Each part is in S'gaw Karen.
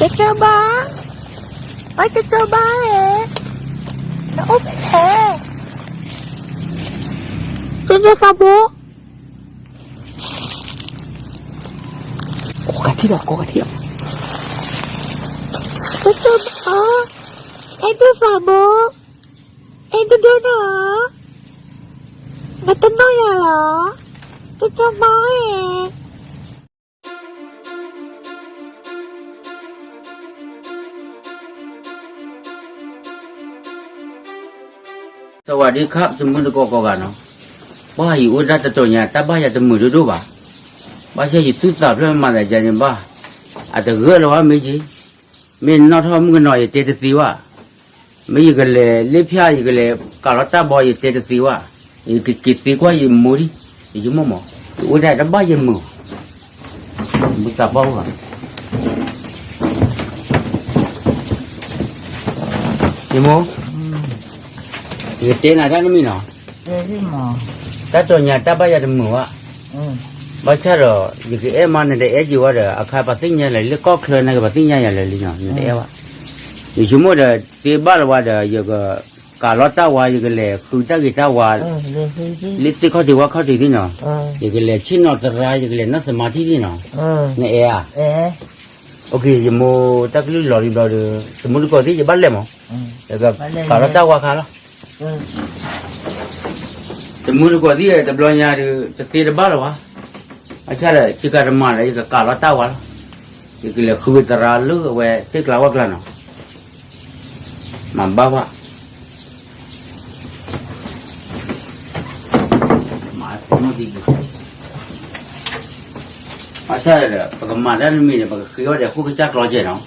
တကၠိဘါ, ဘၣ်တကၠိဘါလဲၣ်, နအိၣ်ဖဲလဲၣ်, တကၠိသးဘိ, ကိးဂၤထံၣ်ဒီး ကိးဂၤထံၣ်ဒီး, တကၠိဘါ, အဲၣ်ဒိးသးဘိ, အဲၣ်ဒိးဒိၣ်နီၤ, နတနီၣ်ယၤလီၤ, တကၠိဘါ, สวัสดีครับ တမုၢ်တကိးကိးဂၤနီၤ, ပှၤယအိၣ်ဒၣ်တတီၤညါ တၢ်ဘၣ်ယၤတမုာ်ဒိၣ်ဒိၣ်ဘၣ်, ဘၣ်ဆၣ်ယသူၣ်သးဖျၢၣ်မၤသးယၤန့ၣ်ဘၣ်, အတဂၢၢ်လၢၤဘၣ်မ့ၢ်က့, မ့ၢ်နီၣ်ထီၣ်မုၣ်ကနီၤ ယတဲတသ့ဘၣ်, မ့ၢ်ယကလဲၤလ့ၣ်ဖၠၣ် ယကလဲၤကးလီၤတၢ်ဘီ ယတဲတသ့ဘၣ်, ယကက့ၤသ့ကွၢ်ယမိၢ်ဒံး, ယမိၢ်မး, ယအိၣ်ဒၣ်တဘၣ်ယမုာ်, မုၢ်သးပှၢ်အိၣ်ဘၣ်, ယမိၢ်, ယကတဲနၤတၢ်တမံၤနီၤ, တၢ်တီၤညါတၢ်ဘၣ်ယၤတမုာ်ဘၣ်, ဘၣ်ဆၣ်ဒီး ယကအဲၣ်မး နတအဲၣ်က့ၤဝဲဒီး အခါပှၤသ့ၣ်ညါလၢာ်လၢကီၢ်ချၢန့ၣ် ပှၤသ့ၣ်ညါယၤလၢာ်လံနီၤ နတအဲၣ်ဘၣ်, ယဆိကမိၣ်ဒီး သ့ဘၣ်လၢၤဝဲဒီး ယကကးလီၤတၢ်ဝါ ယကလဲၤဃုတၢ်ဂ့ၤတၢ်ဝါ, လၢသ့ၣ်ခီၣ်ထံးဝၣ်ခီၣ်ထံးသ့ၣ်နီၤ, ယကလဲၤဆ့ၣ်နီၤသရၣ် ယကလဲၤနီၢ်စမါထံသ့ၣ်နီၤ, နအဲၣ်ဧါ, ယမိၢ်တၢ်ကလုၢ်လီၤလံဘျီဒီး တမုၢ်တကိးသ့ၣ်ယဘၣ်လဲၤမး, ယကကးလီၤတၢ်ဝါခါလီၤ တမုၢ်တကိးသ့ၣ် တဘျီညါဒီး တသ့တဘၣ်လၢၤဘၣ်, အဆၣ်ဒီး ဆ့ကၤတမၤဒီး ယကကးလီၤတၢ်ဝါလီၤ, ယကလဲၤဃုသရၣ်လၢအဝဲသ့ၣ်ကျါဝၣ်ကျါနီၤ, မၤဘၣ်ဘၣ်, မၤသ့မ့ၢ်သ့, အဆၣ်ဒီး ပကမၤတၢ်တမံၤန့ၣ် ပကဃ့အီၣ်ဒီးဃိကစၢ်ကျီကဲနီၤ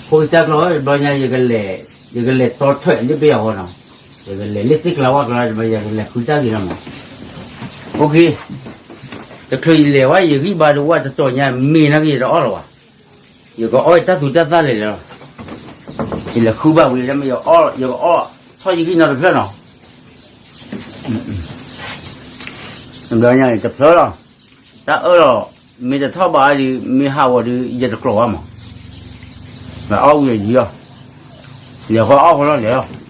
ဃိကစၢ်ကျီ တဘျီညါ ယကလဲၤတီထွဲလၢပယီၤဃီနီၤ, ယကလဲၤလၢသ့ၣ်ကျါဝၣ်ကျါ တဘျီညါ ယကလဲၤဃုတၢ်ဂ့ၤလီၤမး, အိၣ်ခ့, တချုးယလဲၤဝဲ ယဂံၢ်ဘါဒုးဝဲတတီၤညါ မ့ၢ်နာ်က့ၤယတအီၣ်လၢၤဘၣ်, ယကအီၣ်ယတၢ်သူတၢ်သၣ်လဲာ်လီၤ, ယလဲၤဃုဘၣ်ဝံၤလၢမ့ၢ်ယအီၣ် ယကအီၣ်ထီၣ်ယဂံၢ်နီတဖျၢၣ်နီၤ တဘျီညါန့ၣ်တဖျၢၣ်လီၤ, တၢ်အၢၣ်လီၤ, မ့ၢ်တထီၣ်ဘးဒုး မ့ၢ်ဟးဂီၤဒုး ယတကျိးဘၣ်မး, အီၣ်ဝံၤယံၤလီၤ, လဲၤဃီအီၣ်ဃီလီၤလဲၤလီၤ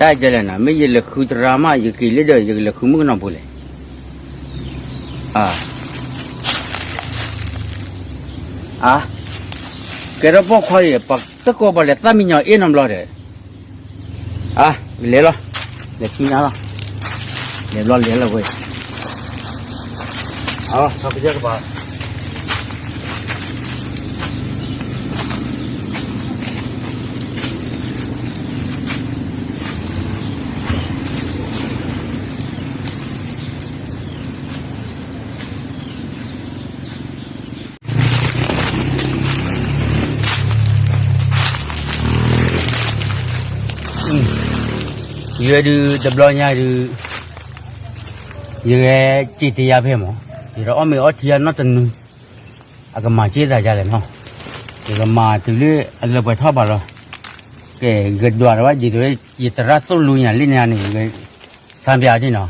တၢ်ကလဲၣ်နၤ မ့ၢ်ယလဲၤဃုသရၣ်မး ယက့ၤလၢဒီး ယကလဲၤဃုမုၣ်ကနီၤပူၤလဲၣ်, အါ, ကဲထီၣ်ပိာ်ခွါအံၤ ပှၤတကိးပှၤလဲၤသၣ်မံညီၤအ့ၣ်နီတဘျီဒီး, အါ, လဲၤလီၤ, လဲၤဆူညါလီၤ, လဲၤဘျီလဲၤလီၤဝဲ, အါ, ထီၣ်ကစၢၢ်ကပၤ ယဲဒုးတဘျီညါဒုး, ယဂဲၤစံးတယါဖဲမး, ယဒီးအီၣ်မ့ၤအီထံအနီတနုၤ, အကမၤက့ၤသးယါလဲၣ်နီၤ, ယကမၤတုၤလၢအလၢပှဲၤထီၣ်ဘးလီၤ, ကဲ ယကဒွးတဝဲ ဒ်သိးလၢယသရၣ်သိၣ်လိညါလံန့ၣ်န့ၣ်, ယကစၢ်ပျးဒ်နီၤ,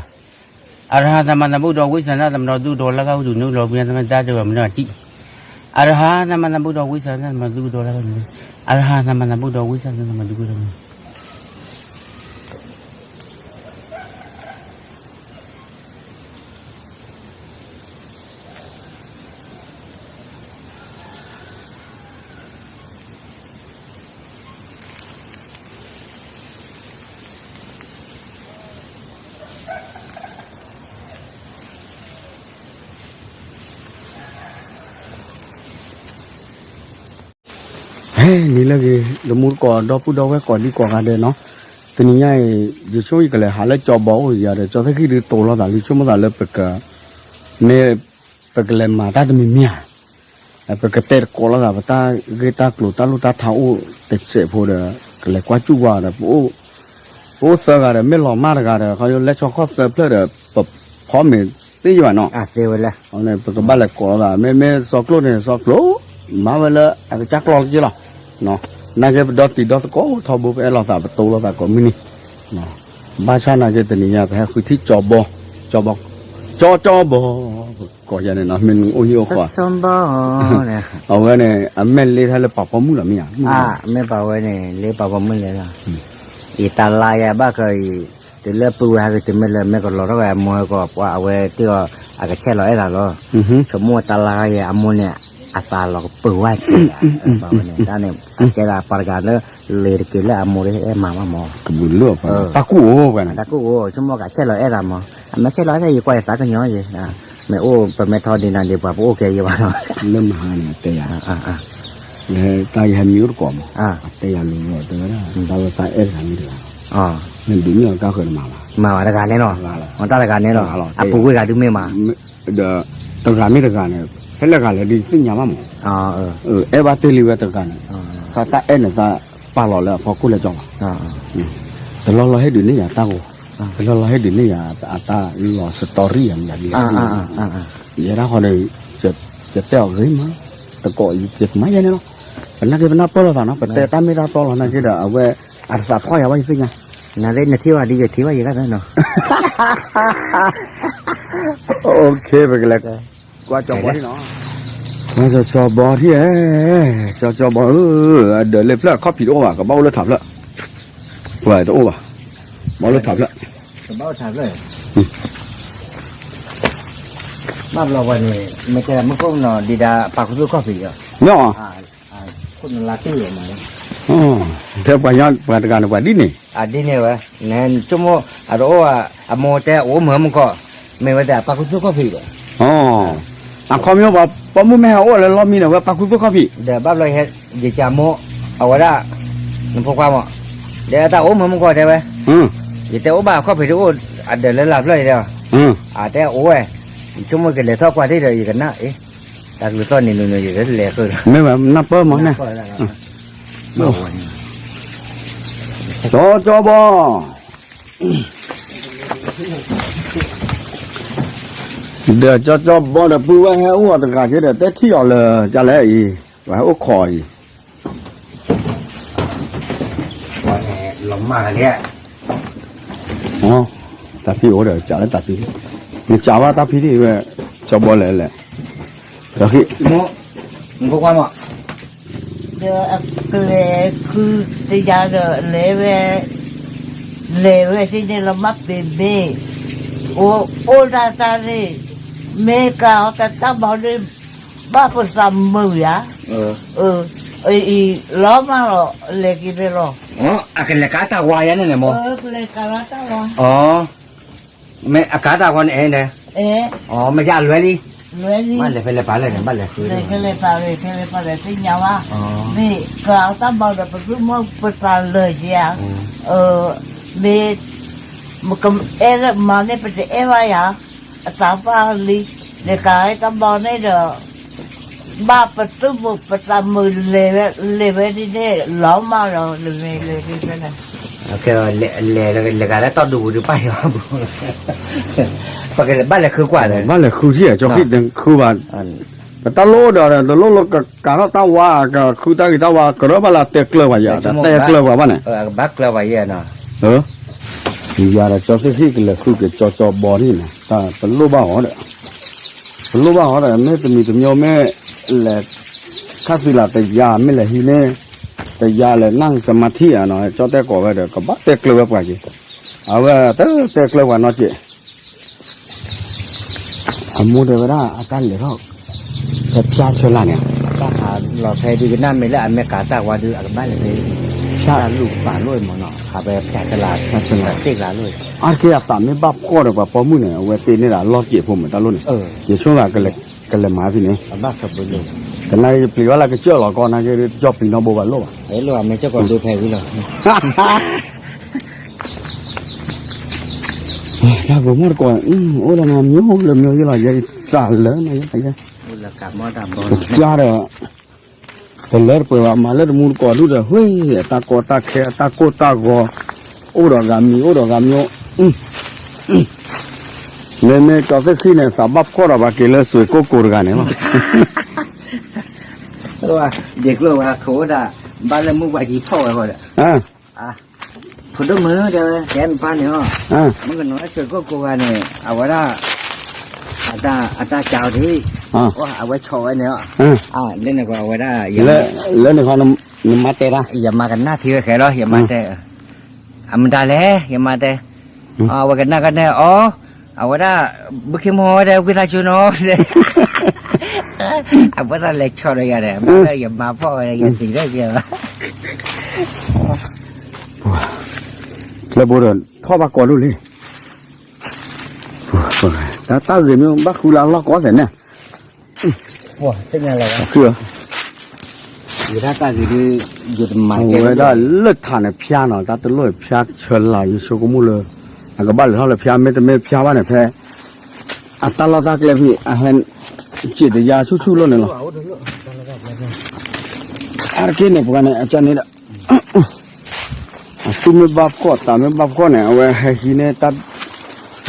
အရဟံ သမ္မာသမ္ဗုဒ္ဓော ဝိဇ္ဇာ သမ္မာဒုက္ခ လက္ခဏာ ဝိတု နုလော ပိည သမ္မာတၢ်တဝဲ မနုၤအတံၢ်, အရဟံ သမ္မာသမ္ဗုဒ္ဓော ဝိဇ္ဇာ သမ္မာဒုက္ခ လက္ခဏာ အရဟံ သမ္မာသမ္ဗုဒ္ဓော ဝိဇ္ဇာ သမ္မာဒုက္ခ ဟဲနံၤလၢဂ့ၤ တမူတကိး ဒီပုၢ်ဒီဝဲၢ်ကိးဒံကိးဂၤဒဲးနီၤ, တနံၤညါအံၤ ယဆိကမိၣ်ယကလဲၤဟးလၢကၠီဘီအိၣ်ယၤဒီး ကၠီသ့ၣ်ခံဒုးတိၤလိာ်သးလံ ဆိကမိၣ်သးလၢပက မ့ၢ်ပကလဲၤမၤတၢ်တမံၤမံၤဧါ, ပကတဲသကိးလိာ်သး ပတၢ်ဂ့ၢ်တၢ်ကျိၤ တၢ်လိၣ်တၢ်ထးအိၣ်တစဲးဖိဒီး ကလဲၤကွၢ်စူၣ်ကွၢ်ဒီး ပအိၣ်သၢဂၤဒီး မ့ၢ်လီၤမၢ်တဂၤဒီး ခီယိလဲၤဆီခီၣ်သၢဖျၢၣ်ဒီး ပဖီမ့ၤ သ့ယဘၣ်နီၤ, ပကဘၣ်လဲၤကိးလိာ်သး မ့မ့ၢ်စီၤကျိာ်န့ၣ် စီၤကျိာ် မၤဝဲလၢအကစၢ်ကျီၢ်က့လီၤ, နာ်က့ပဒီတံၤဒီသကိးထီဘိ ပအဲၣ်လိာ်သးပတိလိာ်သးကိးမုၢ်နံၤ, ဘၣ်ဆၣ်နာ်က့တနံၤညါ ပဟဲဃုထံၣ်ကၠီဘီ, ကၠီဘီ, ကၠီကၠီဘီ, ပကိးယၤန့ၣ်နီၤ မ့ၢ်နအိၣ်ဟံၣ်အိၣ်ဃီ, အဝဲန့ၣ် အမဲာ်လ့ထါလၢပာ်ဖီမုၢ်လီၤမ့ၢ်ဧါ, မ့ၢ်ပာ်ဝဲန့ၣ် လ့ပာ်ဖီမုၢ်လဲၣ်လီၤ, ယတၢ်လါယၤဘၣ်ကီးအံၤ, တုၤလၢပုၢ်ဝဲၢ်ဟဲက့ၤတမ့ၢ်လၢမဲာ်ကလီၤထီၣ်ဝဲအမိၢ်ဟဲကီး ပှၤအဝဲသ့ၣ်အီၤ အကဆဲးလီၤအဲၣ်သးလီၤ, ဆိကမိၣ်တၢ်လါယၤအမိၢ်န့ၣ် အသးလီၤကပၢၤဝဲကဲး, ဘၣ်ဝဲန့ၣ် တၢ်န့ၣ် အကဲဒၣ်ပှၤတဂၤလၢ လ့ၤတက့ၤလၢအမိၢ်ဒီးအဲၣ်မၤဘၣ်မၢ်, တၢ်ကူၣ်အိၣ်, တၢ်ကူၣ်အိၣ် ဆိကမိၣ်ကဆဲးလီၤအဲၣ်သးမၢ်, အမ့ၢ်ဆဲးလီၤအဲၣ်သး ယကွၢ်ယသးကညီၤယဲ, မ့ၢ်အိၣ်ပမ့ၢ်ထီဒံးနၤဒံးပှၤပအိၣ်ကဲယဲဘၣ်လီၤ, လၢမဟါန့ၣ်တဲယၤ တၢ်ယဟဲမံအိၣ်တကိးမး, တဲယၤလိၤလိၤတဲဝဲဒၣ် တၢ်ဝဲသးအဲၣ်တဂၤမ့ၢ်တဂၤ, နဒုးန့ၢ်အီၤကါဃၢၤတမၤဘၣ်, မၤဘၣ်တဂၤန့ၣ်လီၤ, တၢ်တဂၤန့ၣ်လီၤ, အပူၤကွံာ်ဂၤဒုးမ့ၢ်မး, ဒီးတဂၤမ့ၢ်တဂၤန့ၣ် ဖဲလဲၣ်ဂၤလဲၣ်ဒုးသ့ၣ်ညါဘၣ်မး, အဲၣ်ဘၣ်တ့ၢ်လံဝဲတဂၤန့ၣ်, သးတၢ်အဲၣ်န့ၣ်သးပာ်လီၤလၢအဖီခိၣ်လဲၤကၠီဘၣ်, တလီၢ်လီၢ်ဟ့ၣ်ဒုးန့ၢ်ယၤတၢ်ဂီၤ, တလီၢ်လီၢ်ဟ့ၣ်ဒုးန့ၢ်ယၤအတၢ်လီၤ story ယၤမးယၤဒ်လဲၣ်, ယဲဒၣ်ဃီဒီး ယတဲအီၤဂ့ၤမး, တကိးယကမၤယဲန့ၣ်လီၤ, ပနာ်က့ပနၢ်ပၢၢ်လိာ်သးနီၤ ပတဲတၢ်မ့ၢ်တၢ်တီလီၤ နာ်က့ဒီး အဝဲ အတသးထီၣ်ယၤဘၣ်ယသ့ၣ်ညါ, နသ့ၣ်နထံၣ်ဘၣ်ဒ်ယထံၣ်ဘၣ်ယဲဒၣ်နီၤ, ပကလဲၤကွၢ်ကၠီဘီထံၣ်နီၤ, ကွၢ်ကၠီဘီထံၣ်, ကၠီကၠီဘီဧၢ, ကၠီကၠီဘီဧၢ, အဒၢးလၢဖျၢၣ်အခီၣ်ဖံးတအိၣ်ဘၣ် ကဘၣ်အိၣ်လၢထးဖျၢၣ်, ဝဲတအိၣ်ဘၣ်, ဘၣ်အိၣ်လၢထးဖျၢၣ်, ဘၣ်ဘျီဝဲန့ၣ် မ့ၢ်တဲမုၢ်ခိၣ်နီၤ ဒံးဒၣ်ပာ်ခူသူၣ်ခီၣ်ဖံးလီၤ, မ့ၢ်အီၤ, ခိၣ်နလါတ့ၢ်လီၤမး, ထဲပှၤညီပှၤတဂၤန့ၣ် ပှၤဒ်န့ၣ်, အဒ်န့ၣ်ဝဲ, နဆိကမိၣ် အတအိၣ်, အမိၢ်တဲအိၣ်မုာ်မုၢ်ကီၢ်, မ့ၢ်ဝဲတဲပာ်ခူသူၣ်ခီၣ်ဖံးလီၤ, အခီပညီပှၤပိာ်မုၣ်မ့ၢ်ဟဲအိၣ်လၢလီၢ်မံန့ၣ် ဝဲပာ်ခူသူၣ်ခီၣ်ဖံး, ဒီးဘၣ်ဘျီဟဲ, ယကမိၣ်, အဝဲဒၣ်, နဖိခွါမး, ဒီးတၢ်အိၣ်မုာ်မုၢ်ကီၢ်တဲဝဲ, ယတဲအိၣ်ဘၣ်အခီၣ်ဖံးတအိၣ်, အဒၢးလၢလါဖျၢၣ်အံၤတဲ, အတဲအိၣ်ဝဲ, ယဆိကမိၣ်ကလဲၤထီၣ်ကွၢ်ထံၣ်ဒီးယကနၣ်, တၢ်ကလုၢ်သီၣ်န့ၣ်နုၤနုၤယလဲၤဃုာ်ဒီး, မ့ၢ်ဝဲနၢ်ပၢၢ်မးန့ၣ်, ကၠီကၠီဘီ ဒီးကၠီကၠီဘီဒီးပုၢ်ဝဲၢ်ဟဲအိၣ်အီၤတဂၤက့ဒီး တဲထံၣ်အီၤလၢ ကလဲၣ်အံၤ, ပှၤဟဲအိၣ်ခိးအံၤ, တၢ်ဖံးအိၣ်ဒီးကးလၢတၢ်ဖံး, နကးဘၣ်တၢ်ဖံးထံၣ်ဝဲ, ကၠီဘီလဲၣ်လဲၣ်, ဒီးဃ့, ဒီးအကလဲၤဃုတယၤဒီးလဲၤဝဲ, လဲၤဝဲသ့ၣ်န့ၣ်လီၤမးပ့ၤဘ့ၣ်, အိၣ်ဒၣ်တၢ်န့ၣ်, မ့ၢ်ကးအီၤတၢ်တၢ်ဘီန့ၣ်, ဘၣ်ပသးမုာ်ယၤ, အံၤလီၤမးလီၤ လဲၤက့ၤဖဲလီၤ, အကလဲၤကးတၢ်ဝါယၤန့ၣ်န့ၣ်မး, ကလဲၤကးလီၤတၢ်ဝါ မ့ၢ်အကးတၢ်ဝါန့ၣ်အဲၣ်န့ၣ်, မ့ၢ်ယလွဲလံ, လွဲလံ, ဘၣ်လဲၤဖဲလဲၣ်ပာ်လဲၣ်န့ၣ် ဘၣ်လဲၤဃု, လဲၤဖဲလဲၣ်ပာ်လဲၣ်သ့ၣ်ညါဘၣ်, မ့ၢ်ကးတၢ်ဘီဒီး ပသုမီၢ်ပသးလၢာ်က့ၤဧါ, မ့ၢ်, အဲၣ်လၢမၤန့ၣ် ပတအဲၣ်ဘၣ်ယၤ, အသးပှၢ်လံ, လဲၤကးတၢ်ဘီန့ၣ်ဒီး ဘၣ်ပသုမုာ်ပသးမုာ်လဲၤဝဲ, လဲၤဝဲဒ်န့ၣ် လီၤမးဒီး လဲၤလဲၤလဲၤလဲၤ, လဲၤဂၤလၢတီၢ်ဒူပူၤဒုးပၢ်ယီၤ, ပကဘၣ်လဲၤဃုကွၢ်လဲၣ်, ဘၣ်လဲၤဃုထံၣ် ကၠီဃံၣ်တဃုဘၣ်, ပတၢ်လိၣ်ဒီး တလိၣ်လၢကးထီၣ်တၢ်ဝါ ကဃုတၢ်ဂ့ၤတၢ်ဝါ ကရၢဘၣ်လၢတဲကျၢၤပှၤယၤ တဲကျၢၤပှၤဘၣ်န့ၣ်, ကဘၣ်ကျၢၤပှၤယဲနီၤ, ယၤဒီးကၠီဃံၣ်ကလဲၤဃုက့ၤကၠီကၠီဘီန့ၣ်နီၤ တၢ်တလိၣ်ဘၣ်အီၤဒီး ပလိၣ်ဘၣ်အီၤဒီး မ့ၢ်တမံၤတမံၤမ့ၢ်လဲၤ ခါသံလၢတယၤ မ့ၢ်လဲၤဟံးန့ၢ် တယၤလဲၤနၢ်စမၤထံဧါနီၤ ကၠီတဲကိးဝဲဒီး ကဘၣ်တဲကျၢၤဝဲပှၤက့ၤ အဝဲတတဲကျၢၤပှၤနီတက့ၢ် အမိၢ်တဲဝဲဒၣ် အတၢ်လဲၤထီၣ် ဖဲဖၠၣ်ဆၢလၢ်န့ၣ် တၢ်ဟးလီၤဖဲဒုးကနၣ်မ့ၢ်လၢအမဲရကၤတၢ်ဝါဒုး အကဘၣ်လဲၤဖဲ ဖၠၣ်လူၢ်ပာ်လိၣ်မ့ၢ်နီၤ ဟးဖဲဖၠၣ်ဆၢလၢ် ဖၠၣ်ဆၢလၢ် တ့ၢ်ကျါလိၣ် အါတက့ၢ်အသးမ့ၢ်ဘၣ်ဖှီၣ်ဒီးပှၤပိာ်မုၣ်န့ၣ် အဝဲတ့န့ၢ်ဒၣ်လီၢ်စ့ၢ်ဖိမ့ၢ်တၢ်လိၣ်န့ၣ် ယဆိကမိၣ် ကလဲၤမၤဖဲန့ၣ် ကနၣ်ယပျံၤဘၣ်လၢကစၢၢ်လီၤကီၢ် နာ်က့ ကၠီပျံၤနီၣ်ဘိဘၣ်လိၣ်ဘၣ် တၢ်ဂိၤမီၢ်တကိး အိၣ်ဒီးမၤမံၤလၢမံၤယလီၤ ယသးလၢနယကယါ ကစၢ်ဒီး တလၢတပှဲၤဘၣ် မၤလၢတမူတကိးဒူၣ်ဒီး ဟ့ၣ် အတၢ်ကီတၢ်ခဲ အတၢ်ကိၢ်တၢ်ဂီၤ အိၣ်ဒီးဂၤမံၤ အိၣ်ဒီးဂၤမံၤ မ့မ့ၢ်ကၠီသ့ၣ်ဃံၣ်န့ၣ် သးဘၣ်ဖှီၣ်ဒီးပှၤက့ၤလၢစွ့ၣ်ကိၣ်ကိၤတဂၤန့ၣ်လီၤ. ဒ်ကျိဝဲခိၣ်ဒၣ် ဘၣ်လၢမုၢ်ပှၤကံဖီၣ်ဝဲဃီဒီး ဖိဒိၣ်မုၣ်တဲဝဲ ကဲနပၢ်န့ၣ်အီၤ, မုၣ်ကနီၤလၢစွ့ၣ်ကိၣ်ကိၤဂၤန့ၣ် အဝဲဒၣ် အတၢ်ကၢအီၤဒ် အဝဲဆီၣ်ဝဲန့ၣ်အီၤ, လၢန့ၣ်ဃီအဝဲဒၣ် လၢန့ၣ်ဃီ နမါတဲတၢ် ယမါကနၣ်ထံဝဲဃဲလီၤ ယမါတဲ အမတၤလဲၣ် ယမါတဲ, အဝဲကနၣ်ကနဲအီၤ, အဝဲဒၣ် ဘုခ့မိၢ်ဝဲဒၣ် ဝံသးစူၤနီၤ, အဝဲဒၣ်လဲၤဆီၣ်ဒီးယၤဒီး ဘၣ်လၢယမါဖီၣ်ဝဲဒၣ် ယသံးထီၣ်ကဲဘၣ်, ကျဲဘိဒီး ထီၣ်ဘၣ်ကိးဒိၣ်လံ, တၢ်တၢ်ဂ့ၤမ့ၢ်ဘၣ်ဃုလၢအလီၢ်ကီသဲးန့ၣ် ယတၢ်ဂ့ၤဒ် ယတမၤကဲဝဲဒၣ်လၢထးန့ၣ်ဖျါနီၤ တၢ်တလိၣ်ဖျါဆၢလၢ် ယဆိကမိၣ်လၢ အကဘၣ်လဲၤထီၣ်လၢဖျါ မ့တမ့ၢ်ဖျါဘၣ်န့ၣ် ဖဲ အတၢ်လီၢ်တၢ်ကျဲဖဲ အဟဲ စံးတယါဆူၣ်ဆူၣ်လိာ်န့ၣ်လီၤ, အါတက့ၢ်န့ၣ် ပှၤန့ၣ် အကန့ၣ်ဒီး အသူၣ်မ့ၢ်ဘၣ်ဖှီၣ် သးမ့ၢ်ဘၣ်ဖှီၣ်န့ၣ် အဝဲဟဲဟံးန့ၢ်တၢ်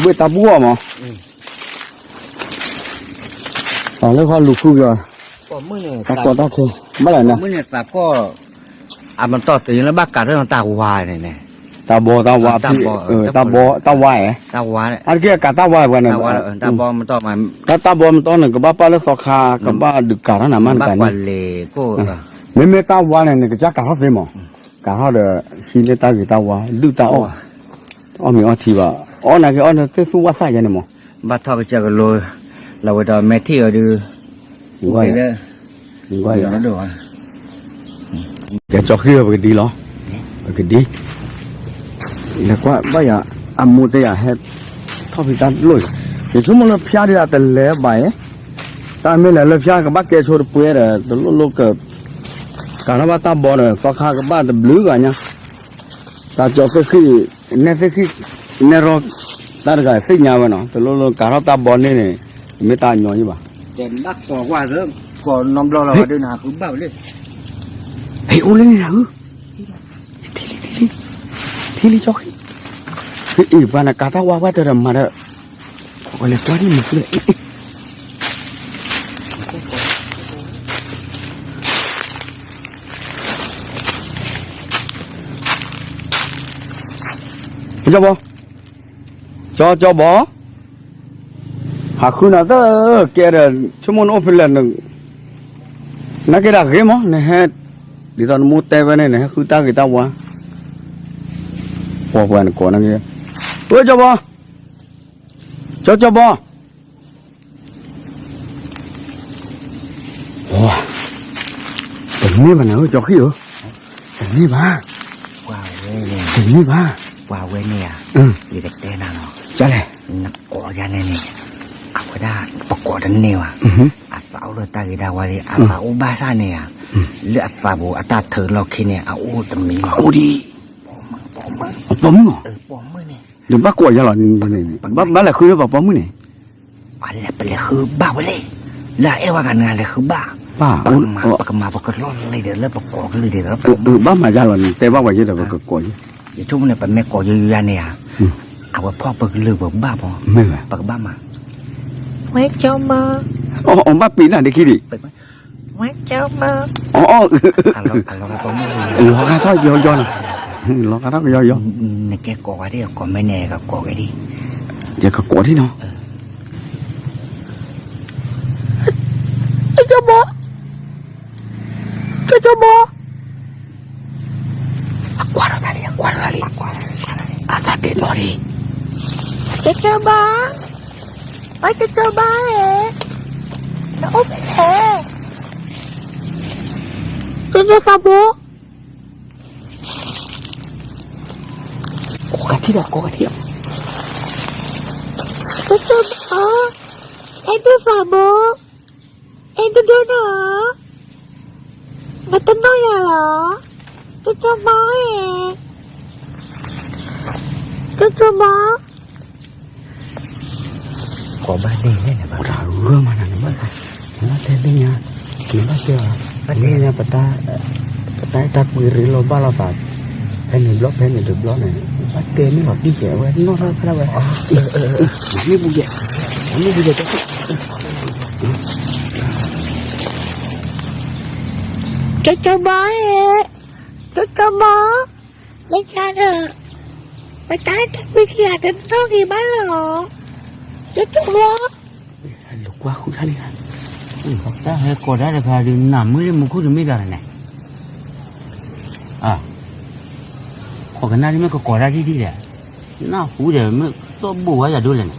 ဘှ့ၣ်တၢ်ဘှီၣ်မး အလၢခီလူၤဃုက့ၤအီၤ, တၢ်ကီတၢ်ခဲ ဘၣ်လဲၣ်န့ၣ်, အမတီၢ်သ့ၣ်ညါလၢဘၣ်ကးထီၣ်တ�်ဝါန့ၣ်န့ၣ်, တၢ်ဘီတၢ်ဝါ, တၢ်ဘီတၢ်ဝါဧါ, အါတက့ၢ်အကးတၢ်ဝါပှၤန့ၣ်, တၢ်ဘီမတီၢ်န့ၣ် ကဘၣ်ပာ်လၢသီခါ ကဘၣ်ဒုးကးထီၣ်နၤမးနကးန့ၣ်, မ့မ့ၢ်တၢ်ဝါန့ၣ် နကစၢ်ကးထီၣ်သ့မး, ကးထီၣ်ဒီး ဟံးန့ၢ်တၢ်ဂ့ၤတၢ်ဝါ ဒုၣ်တၢ်အီၣ်, အီၣ်မ့ၤအီထံဘၣ်, အီၣ်နာ်က့ၤအီၣ်န့ၣ် သ့ၣ်သူၣ်ဝၣ်သၣ်ယဲန့ၣ်မး, ဘၣ်ထီၣ်ကစၢၢ်ကလိ လီၤဝဲဒီးမဲာ်ထံၣ်အီၤဒုး, ကဲကၠီဃံပကဒံလီၤ, ပကဒံ, လဲၤကွၢ်ဘၣ်ယၤ, အမိၢ်တဲယၤဟဲ, ထီၣ်ဖံးတၢ်လိၣ်, ယဆိကမိၣ်လၢဖၠါဒ်အတလဲၤဘၣ်အံၤ, တၢ်မ့ၢ်လဲၤလၢဖၠါကဘၣ်ကဲဆိတပှဲၤဒီး တလိၣ်လိၣ်က ကးထီၣ်ဘၣ်တၢ်ဘီဒီး သီခါကဘၣ်တဘျုးဂၤညါ, တၢ်ကၠီသ့ၣ်ဃံၣ်, နဲၣ်သ့ၣ်ဃံၣ်, နဲၣ်ရီ, တၢ်တဂၤသ့ၣ်ညါဝဲနီၤ တလိၣ်လိၣ်ကးထီၣ်တၢ်ဘီန့ၣ်န့ၣ်, တမ့ၢ်တၢ်ညီယံၣ်ဘၣ်, ကီးနီတဘျီလီၤဒ်နၤဃုဘၣ်ဝဲလံ, ဟဲအိၣ်လၢန့ၣ်နၤဧၢ, ထံလံ, ထံလံ, ထံလံကၠီဃံၣ်, အ့ၣ်ပှၤနကးတၢ်ဝါဝဲတၢ်ဒီးမၤဒီး, လဲၤကွၢ်ဒ်မၤဃုလၢ ကၠီဘီ, ကၠီကၠီဘီ, ဟးဃုနၤသၢကဲဒီး ဆိကမိၣ်နအိၣ်ဖဲလဲၣ်, နာ်က့ၤဒၣ်ဂ့ၤမး နဟဲ, ဒ်သိးနမိၢ်တဲဝဲန့ၣ် နဟဲဃုတၢ်ဂ့ၤတၢ်ဝါ, ပှၤပှၤနကိးနာ်က့ၤ, အိၣ်ကၠီဘီ, ကၠီကၠီဘီ တန့ၢ်ဘၣ်နၤဧၢ ကၠီဃံၣ်ဧၢ, တန့ၢ်ဘၣ်, တန့ၢ်ဘၣ်, ပှၤဝဲန့ၣ်ဧါ, ယကတဲနၤလီၤ, ကလဲၣ်, နကိးယၤန့ၣ်န့ၣ်, အဝဲဒၣ် ပကိးတန့ၢ်ဘၣ်, အသးအိၣ်လၢတၢ်ဂ့ၤတၢ်ဝါလံ အသးအိၣ်ဘၣ်ဆၣ်န့ၣ်ဧါ, လၢအသးပူၤအတၢ်ထုးလီၢ်ခံန့ၣ် အအိၣ်တမံၤလီၤ, အအိၣ်ဒံး, ပိာ်မုၣ်, ပိာ်မုၣ်, ပိာ်မုၣ်န့ၣ်, ဒီးဘၣ်ကိးယၤလီၤ, ဘၣ်လဲၤဃုလၢပှၤပိာ်မုၣ်န့ၣ် ပလဲၤဃုဘၣ်ဝဲလဲၣ်, လၢအအဲၣ်ဝဲဂၤန့ၣ် လဲၤဃုဘၣ်, ပကမၤပကလီၢ်လံဒီး လၢပကိးကလုာ်ဒ်သိးလီၤ, ဘၣ်မၤယၤလီၤန့ၣ် တဲဘၣ်ပှၤယဲဒီး ပကကိးယဲ, ယဆိကမိၣ်န့ၣ် ပမ့ၢ်ကိးယိယိယါန့ၣ်ဧါ, အဝဲဖီၣ်ပကလုာ်ပဘၣ်ဘၣ်, ပကဘၣ်မၤ, ဝဲကၠီမါ, အဘၣ်ပ့ၤနၤဒ်ခံဒံး, ဝဲကၠီမါ, လီၤဂာ်ထီၣ်ယီယီနီၤ, လီၤဂာ်ထီၣ်ကယီယီ, နကဲကိးဝဲဒၣ် ကိးမ့ၢ်န့ၣ် ကကိးကဲဒံး, ယကကိးဒံးနီၤ ကၠီဘီ, ကၠီဘီ, အကွၢ်ထီၣ်တၢ်လံ, အကွၢ်ထီၣ်တၢ်လံ, အသးဒ့းလီၤလံ, ကၠီဘီ, ဝဲကၠီဘီဧၢ, နအိၣ်ဖဲလဲၣ်, ကၠီဘီ, ကိးဂၤထံၣ်ဒီး ကိးဂၤထံၣ်ဒီး, ကၠီဘီ, အဲၣ်ဒိးသးဘီ, အဲၣ်ဒိးဒိၣ်နီၤ, နတနီၣ်ယၤလီၤ, ကၠီဘီဧၢ, ကၠီဘီ ကိးဘၣ်န့ၣ်လဲၣ်န့ၣ် ဘၣ်တၢ်ဂၢၢ်မးနၤန့ၣ် ဘၣ်, နဘၣ်တဲလၢညါ, နဘၣ်တဲအီၤ, လၢညါ ပတၢ်အဲၣ်တၢ်ကွံရ့လိာ်ဘၣ်လိာ်သး, ဖဲန့ၣ်တဘျီ ဖဲန့ၣ်တဘျီန့ၣ် တဲမ့ၢ်လီၤတံၢ်ကဲဝဲ နီၢ်ထီၣ်ဖဲဒၣ်ဝဲ, မ့ၢ်ဘူးယဲ, မ့ၢ်ဘူးယဲ, ကၠီကၠီဘီဧၢ, ကၠီကၠီဘီ, လၢညါဒီး ပတၢ်တကွံခံဂၤတနီၣ်ဂ့ၤဘၣ်လီၤ, ကၠီကၠီဘီ. လိာ်ကွၢ်ဃုတၢ်လံ, တၢ်ဟဲကိးတၢ်တခါဒီး နၢ်မုာ်လၢမူခိၣ်တမ့ၢ်တၢ်လဲၣ်န့ၣ်, ခိးကနၣ်ဒ်မ့ၢ်ကကိးတၢ်ထံၣ်ထံၣ်လဲၣ်, နၢ်ဟူဒီးမ့ၢ်သိၣ်ဘိၣ်ဝဲယၤဒိလဲၣ်န့ၣ်,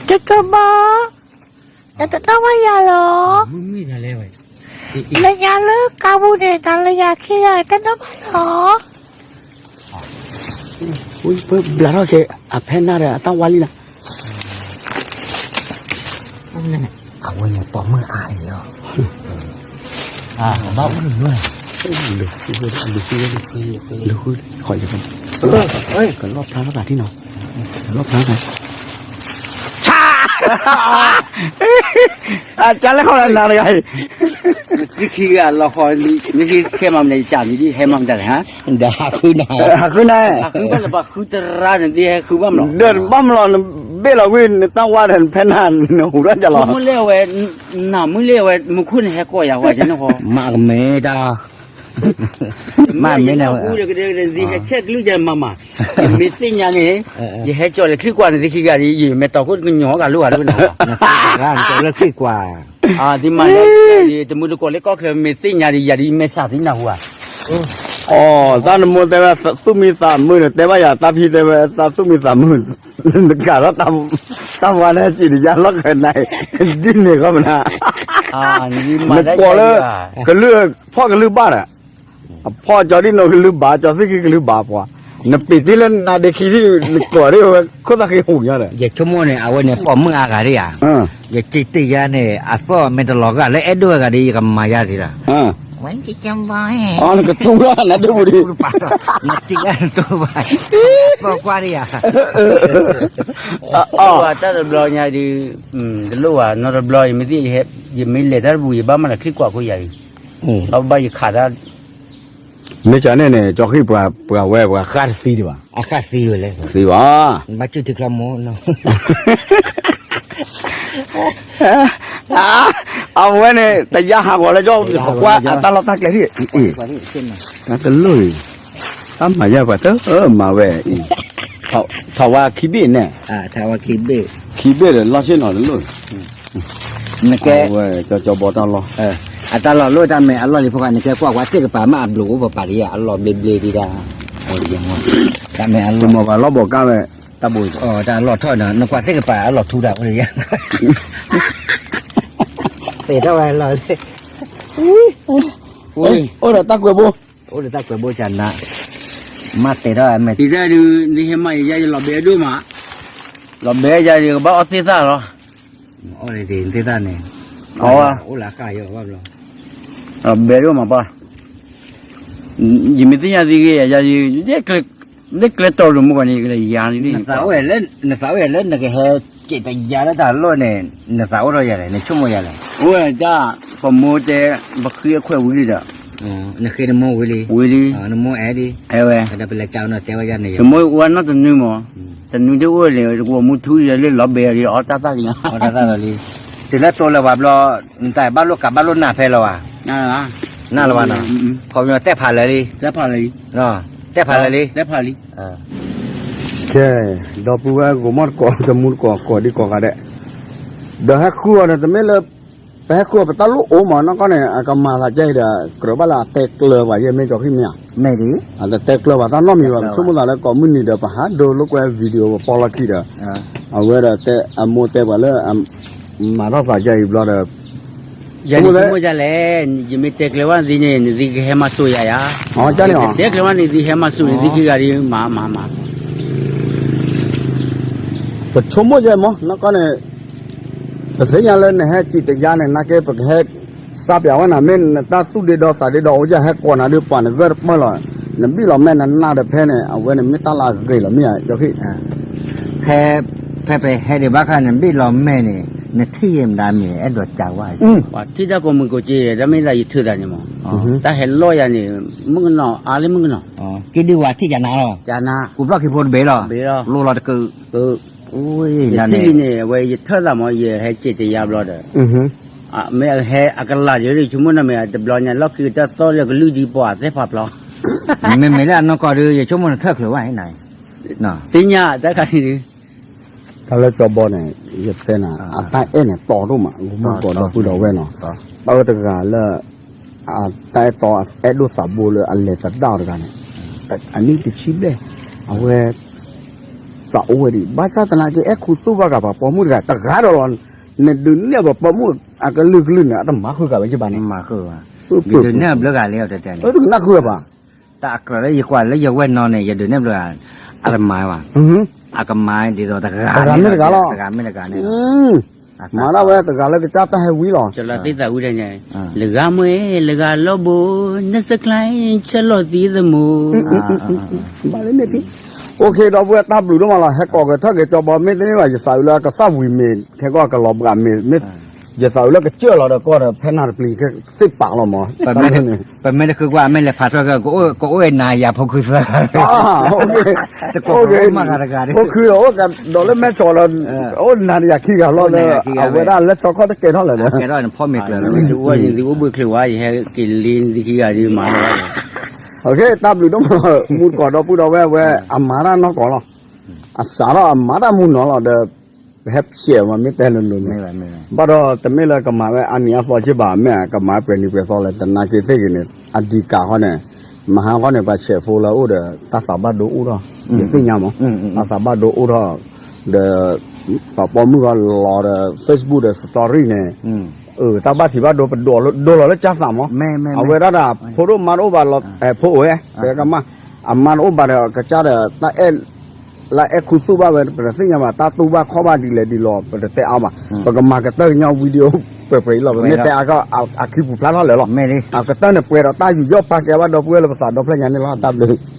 ကၠီကၠီဘီ, နတနီၣ်ဘၣ်ယၤလီၤ, လၢညါလၢကါပူၤန့ၣ် နၤလၢယၤခံဂၤတနီၣ်ဘၣ်လီၤ. ဘျးထီၣ်က့ၤ အဖဲနၢ်ဒီးအတၢ်ဝါလံလီၤ, အဝဲန့ၣ်ပိာ်မုၣ်အါအံၤလီၤ, ဘၣ်အိၣ်လၢ, လူၤဃု, ကလီၣ်ဖျါထီၣ်သးထံၣ်နီၤ, ကလီၣ်ဖျါထီၣ်သး, ဆါ, အကၢ်လဲၣ်ဃီလၢနၤတဂၤအံၤ, နသံခံဂၤလီၤဃီ, နဟဲမၤမနုၤကၢ်န့ၣ်ဒ်ဟဲမၤမတၤလဲၣ်ဟါ, ဒီးဟးဃုနၤ, ဟးဃုနၤ, ဟးဃုဘၣ်လၢပှၤဃုတရါန့ၣ်ဒ်ဟဲဃုဘၣ်မလီၤ, ဒီးဘၣ်မလီၤ နဘ့ၣ်လီၤဝံၤ နတၢ်ဝါဒီးနဖဲနၢ် နဟူးထီၣ်ကလီၤ, မုၢ်လၢအဝဲ, နၢ်မုၢ်လၢအဝဲ မူခိၣ်န့ၣ်ဟဲကိးယၤဝဲကန့ၣ်ဃီ, မၤကမဲတၢ် မ့ၢ်မ့ၢ်န့ၣ်, နသံဟဲဆဲးကလုၢ်ယၤမၤမး, ယမ့ၢ်သ့ၣ်ညါန့ၣ်, ယဟဲကၠီၤလၢချံကွၢ်န့ၣ် သံခံဂၤဒ် ယမဲာ်တီခိၣ်ကညီၤဂၤလိၣ်ဂၤလိၣ်န့ၣ်, နသံလၢချံကွၢ်, ဒ်မၤလၢ, တမုၢ်တကိးလၢကီၢ်ချၢ မ့ၢ်သ့ၣ်ညါဒ်ယၤဒ်မဲာ်ဆှးသံနၢ်ဟူဧါ, အိ, တၢ်နမိၢ်တဲဝဲသူၣ်မံသးမုာ်န့ၣ် တဲဘၣ်ယၤတၢ်ဖံတဲဝဲတၢ်သူၣ်မံသးမုာ်, နကးထီၣ်တၢ်ဝါန့ၣ် စံးတယါလီၢ်ခၢၣ်နၤ, ဒ်န့ၣ်ဃီမနၤ, နကိးလၢ, ကလုၢ်, ဖီၣ်ကလုၢ်ဘၣ်ဒီး, အဖီၣ်ကၠီဒ်နီၢ်ကလုၢ်ဘၣ် ကၠီသ့ၣ်ခံကလုၢ်ဘၣ်ပှၤ, နပ့ၤတ့ၢ်လၢနါဒ့ခံထံၣ် နကိးဒ်ဝဲခိၣ်သၣ်ဃ့ဟူးညါဒီး, ယဆိကမိၣ်န့ၣ် အဝဲန့ၣ်ပိာ်မုၣ်အါဂၤဒ်ဧါ, ယစံးတ့ၢ်ယါန့ၣ် အသီၣ်မ့ၢ်တလီၤဂာ်လၢအဲၣ်ဒိးဂၤဒ် ယကမၤယါဒ်လီၤ, ဝဲကၠီကၠီဘီ, နကတူၢ်လီၤနဒိၣ်ပူၤဒ်, နတံၢ်အတူၢ်ဘၣ်, သီၣ်ကွၢ်ဒ်ဧါ, တၢ်တဘျီညါဒ်, တလိၣ်ဘၣ် နီတဘျီ ယမ့ၢ်သ့ၣ်, ယမ့ၢ်လဲၤတၢ်တပူၤ ယဘၣ်မၤလၢချံကွၢ်ခိၣ်ယၤအံၤ, ဘၣ်ယခးတၢ် မ့ၢ်ကန့ၣ်န့ၣ် ကၠီဃံၣ်ပှၤဝဲပှၤဃၣ်တသံဒံးဘၣ်, အဃၣ်သံဝဲလဲၣ်, သံဘၣ်, ဘၣ်ကၠူၣ်ထံချီမိၢ်နီၤ, အဝဲန့ၣ် တယါဟးဂီၤလၢကၠီ ပကွၢ်အတၢ်လီၢ်တၢ်ကျဲထံၣ်, တၢ်တလိၣ်အံၤ, တၢ်မၤယါပှၤတမၤဝဲအံၤ, ထီၣ်ဝါခံဘ့ၣ်န့ၣ်, ထီၣ်ဝါခံဘ့ၣ်, ခံဘ့ၣ်ဒီးလီၢ်ဆ့ၣ်နီၤတလိၣ် နကဲ, ဝဲကၠီကၠီဘီတၢ်လီၢ်, အတၢ်လီၢ်လိၣ်တၢ်မဲာ်အလီၢ်လံဖိခါ နကဲကွၢ်ကွၢ်သ့ၣ်ကပၤမ့ၢ်အဘျုးအိၣ်ပပာ်ဒံးဧါ အလီၢ်ဘျ့ဘျ့ဒံးဒၣ်, တၢ်မဲာ်အလီၢ်, တမၤပှၤလီၢ်ဘိးကါဝဲ, တၢ်ဘိး, တၢ်လီၢ်ထီၣ်ဒီး နကွၢ်သ့ၣ်ကပၤအလီၢ်ထူတၢ်အိၣ်လံယါ, သ့ၣ်ထီၣ်ဝဲလီၢ်လံ, အိၣ်ဒီးတၢ်ကွဲးဘိ, အိၣ်ဒီးတၢ်ကွဲးဘိကနၤ, မ့ၢ်တဲထီၣ်မဲာ်, ဒ်ဟဲမၤယၤ ယလီၤဘဲအဒိၣ်မး, လီၤဘဲယၤ ယကဘၣ်အီၣ်သ့ၣ်သၣ်လီၤ, အီၣ်န့ၣ်သ့ၣ်သၣ်န့ၣ်, အိၣ်လၢဃၣ်ယီၤဘၣ်ဘျီ, လီၤဘဲဒိၣ်မးပှၤ, ယမ့ၢ်သ့ၣ်ညါသ့ဂ့ၤယၤ ယၤယၤ, လၢကျဲတီၤလိာ်မူကီၢ်န့ၣ် ယကလဲၤယၤန့ၣ်, နသးအိၣ်ဝဲလၢနကဟဲစံးတယါလၢတၢ်လီၢ်န့ၣ်, နသးအိၣ်ထီၣ်ယၤလဲၣ် နဆိကမိၣ်ယၤလဲၣ်, အိၣ်ဝဲတၢ်, ပမိၢ်တဲ, ပဃ့အခွဲးဝံၤလံဒီး, နဃ့နမိၢ်ဝံၤလံ, ဝံၤလံ, နမိၢ်အဲၣ်လံ, အဲၣ်ဝဲ, ဒီးပလဲၤကၠီနီၤတဲဝဲယၤန့ၣ်, ပမိၢ်အိၣ်ဝဲနီၢ်တနွံမး, တနွံတအိၣ်လံ တကဝီၤမူထူဒီးလၢလီၤဘဲလံ အီၣ်တၢ်သၣ်လံ, အီၣ်တၢ်သၣ်လီၤလံ, တုၤလၢတိလၢၤဘၣ်ဘျီ, နတၢ်ဘၣ်လိၣ်ကးဘၣ်လိၣ်နၢ်ဖဲလီၤဘၣ်, နၢ်လီၤဘၣ်နီၤ, ခီပညီတဲဖးလၢာ်လံ, တဲဖးလၢာ်လံ, တဲဖးလၢာ်လံ, တဲဖးလံ, ကဲ, ဒီပုၢ်ဝဲၢ်ဂီၤမီၢ်တကိး တမူတကိး ကိးဒံကိးဂၤဒဲး, ဒီးဟဲဃုအီၤန့ၣ် တမ့ၢ်လၢ, ပဟဲဃုအီၤပတၢ်လိၣ်အိၣ်မး နီၢ်ကီၢ်န့ၣ် အကမၤသးကဲအံၤဒီး ကြၢးဘၣ်လၢအတဲကျၢၤပှၤယဲၢ်မ့ၢ်ကၠီဃံၣ်မ့ၢ်ဧါ, တဲကျၢၤပှၤတၢ်နီတမံၤဘၣ် ပဆိကမိၣ်သးလၢကိးမုၢ်နံၤဒီး ပဟးဒိလိာ်ကွဲ video ပပီလီၢ်ခံဒီး, အဝဲဒီးတဲ အမိၢ်တဲပှၤလၢ မၤထီၣ်သးကဲအံၤဘျီဒီး, ယဆိကမိၣ်ဒ်လဲၣ်, ယမ့ၢ်တဲကျၢၤဘၣ်နသ့န့ၣ် နသ့ကဟဲမၤစိာ်ယၤယါ, တဲကျၢၤဘၣ်နသ့ဟဲမၤစိာ်န့ၣ် သ့ခံဂၤဒ်မၤမၤမၤ ပဆိကမိၣ်ယဲၢ်မး နီၢ်ကီၢ်န့ၣ်, ပသ့ၣ်ညါလၢနဟဲစံးတယါန့ၣ် နာ်က့ပကဟဲ, စးပၠးဝဲနၤ မ့ၢ်နတၢ်သူၣ်ဒ့ဒီသးဒ့ဒီအိၣ်ယၤ ဟဲကိးနၤဒ်ပှၤနဂၢၢ်တပၢၢ်လီၤ, နဘံၣ်လီၤမဲာ်နနၢ်ဒီးဖဲန့ၣ် အဝဲန့ၣ်မ့ၢ်တၢ်လၢအဂ့ၤလီၤ မ့ၢ်ဧါ ကၠီဃံၣ်, ဖဲ, ဖဲပဟဲဒံးဘၣ်ခါန့ၣ် ဘံၣ်လီၤမဲာ်န့ၣ်, နထံၣ်ယဲမတၤမ့ၢ်အဲၣ်ဒိးကးဝဲ, ပှၤထံၣ်တၢ်ကိးမုၢ်ကိးက့ တၢ်မ့ၢ်သးယထုးသးန့ၣ်မး, တၢ်ဟဲလီၢ်ယၤန့ၣ် မုၣ်ကနီၤအါလၢမုၣ်ကနီၤ, က့ဒုးဝဲထံၣ်ကနၤလီၤ, ကူဘျီၣ်ခံဖိတဘ့ၣ်လီၤ, လိၣ်လီၤတကုး, ယထံၣ်လံန့ၣ် အဝဲယထၢၣ်သးမး ယဟဲစံးတယါဘျီဒီး, မ့ၢ်အဟဲအကလၤယၤ ယဆိကမိၣ်န့ၣ်မ့ၢ်တဘျီညါလီၢ်ခံကတၢၢ်သီလၢကလုၢ်ဒ်ပှၤသ့ၣ်ဖးဖျီ, မ့မ့ၢ်လၢအနီၢ်ကီၢ်ဒီး ယဆိကမိၣ်န့ၣ်ထၢၣ်ချုးဘၣ်, သ့ၣ်ညါတၢ်ခါန့ၣ်ဒုး တၢ်လၢကၠီဘီန့ၣ် ယတဲနၤ အတၢ်အဲၣ်န့ၣ်တီဒိၣ်မး ဂီၢ်မုၢ်ကီၢ်ဒီပုၢ်ဒီဝဲၢ်နီၤ, တၢ်ဝဲတဂၤလၢ အတၢ်အဲၣ်တီအဲၣ်ဒိၣ်သးဘိလၢအလဲၤသဒၣ်အီၤတဂၤန့ၣ်, အနံၣ်တဆံဘျဲၣ်, အဝဲ သးအိၣ်ဝဲဒံး ဘၣ်ဆၣ်သနာ်က့ အဲၣ်ခူသူၣ်ဘၣ်ဃးပှၤပိာ်မုၣ်တဂၤ တဂၤဒီးလီၤ, နဒုးနဲၣ်ပှၤပိာ်မုၣ်အကလုာ်ကလုာ်န့ၣ် အတမၤဃုာ်ဃာ်ဝဲကဘၣ်န့ၣ်, ဒုးနဲၣ်ဘျီဂၤလံ တကနၣ်ဃုာ်ဘၣ် တၢ်အကြၢးလၢယကွၢ်လၢယဝဲၢ်နီၤန့ၣ် ယဒုးနဲၣ်ဘျီဂၤ, အတမၤဘၣ်, အကမၤဒ်သိးတဂၤမ့ၢ်တဂၤလီၤ, တဂၤမ့ၢ်တဂၤန့ၣ်, မၤဒၣ်ဝဲတဂၤလၢကစၢ်တၢ်ဟဲဝံလီၤ, လဂၤမွဲ လဂၤလီၢ်ဘိ နစကျဲ ဆဲးလီၤသံသမူ ဘၣ်လၢန့ၣ်, အိၣ်ခ့ ဒီပုၢ်ဝဲၢ်တၢ်ဘျုးဒိၣ်မးလီၤ, ဟဲကိးကထၢၣ်က့ၤကၠီဘီ မ့ၢ်တန့ၢ်ဘၣ် ယသးအုးလၢကသၣ်ဝံၤမ့ၢ် ခဲကီၢ်ကလီၤဘှးမ့ၢ် မ့ၢ် ယသးအုးလၢကစၢၢ်လီၤဒီးကီၢ်ဒီး ဖဲနၤတပျံၤသ့ၣ်ပာ်လီၤမး, ပမ့ၢ်တဃုကွၢ် အမ့ၢ်လဲၤဖးထီၣ်က ကအိၣ်နၤယၤဖိခုသၢ, တကိးမၤဂၤတဂၤ, အိၣ်ခုဒီးအိၣ်ကဒီးလၢမဲဆီးလီၤ, အိၣ်နၤတယၤခံဂၤလီၤဒီး အဝဲဒၣ်လၢဆီခီၣ်တကဲထီၣ်လၢၤဒီး, အိၣ်ဘှံးချ့ဝါ ယဟဲက့ၤလံနသခံဂၤဒ်မၤလီၤ, အိၣ်ခ့ တၢ်ဘျုးဒိၣ်မး, မူတကိးဒီပုၢ်ဒီဝဲၢ်ဝဲ အမၤတၢ်နီၢ်ကီၢ်လီၤ, အစးထီၣ်အမၤတၢ်မူနီၤလီၤဒီး ပဟဲဆဲးမး မ့ၢ်တဲလိၤလိၤန့ၣ်, ဘၣ်ဒီးတမ့ၢ်လၢကမၤဝဲအါနံၤအါသီက့ဘၣ် မ့ၢ်ကမၤပှဲၤနံၤပှဲၤသီလၢ တနာ်က့သ့ၣ်ဂ့ၤန့ၣ် အဒံးကးဃီန့ၣ်, မဟါဃီန့ၣ် ပှၤဆဲးဖိလၢအအိၣ်ဒီး တၢ်သးဘၣ်ဒိအိၣ်ထီၣ်, ယသ့ၣ်ညါမး, တၢ်သးဘၣ်ဒိအိၣ်ထီၣ်, ဒီး ပှၤပိာ်မုၣ်ဃီလီၤဒီး Facebook ဒီး story န့ၣ်, တၢ်ဘၣ်ထံးဘၣ်ဒိ ပဒိးလီၤလၢကၢ်သးမး, အဝဲဒၣ်ဒီး ဖိဒိၣ်မါတအိၣ်ဘၣ်လီၤ, ဖိအိၣ်ဝဲ, ပကမၣ်, အမါတအိၣ်ဘၣ်ဒီး ကစၢ်ဒီးတၢ်အဲၣ် လၢအဲၣ်ခူသူၣ်ဘၣ်ဝဲ ပတသ့ၣ်ညါဘၣ် တၢ်တူၢ်ဘၣ်ခီၣ်ဘၣ်ဒ်လဲၣ်ဒ်လဲၣ် ပတတဲအါဘၣ်, ပကမၤကတၢၢ်ကညီ video ပှဲၤပှဲၤအံၤလီၤ, ပမ့ၢ်တဲအါကီၢ် အခံပူၤဖျါထီၣ်လၢာ်လီၤ, အကတၢၢ်န့ၣ်ပှဲၤဒီးတၢ်ယူးယီၣ်ပာ်ကဲဘၣ်ဒီပုၢ်ဝဲၢ်လၢပသးဒီဖျၢၣ်ညါန့ၣ်လီၤ, တၢ်ဘျုး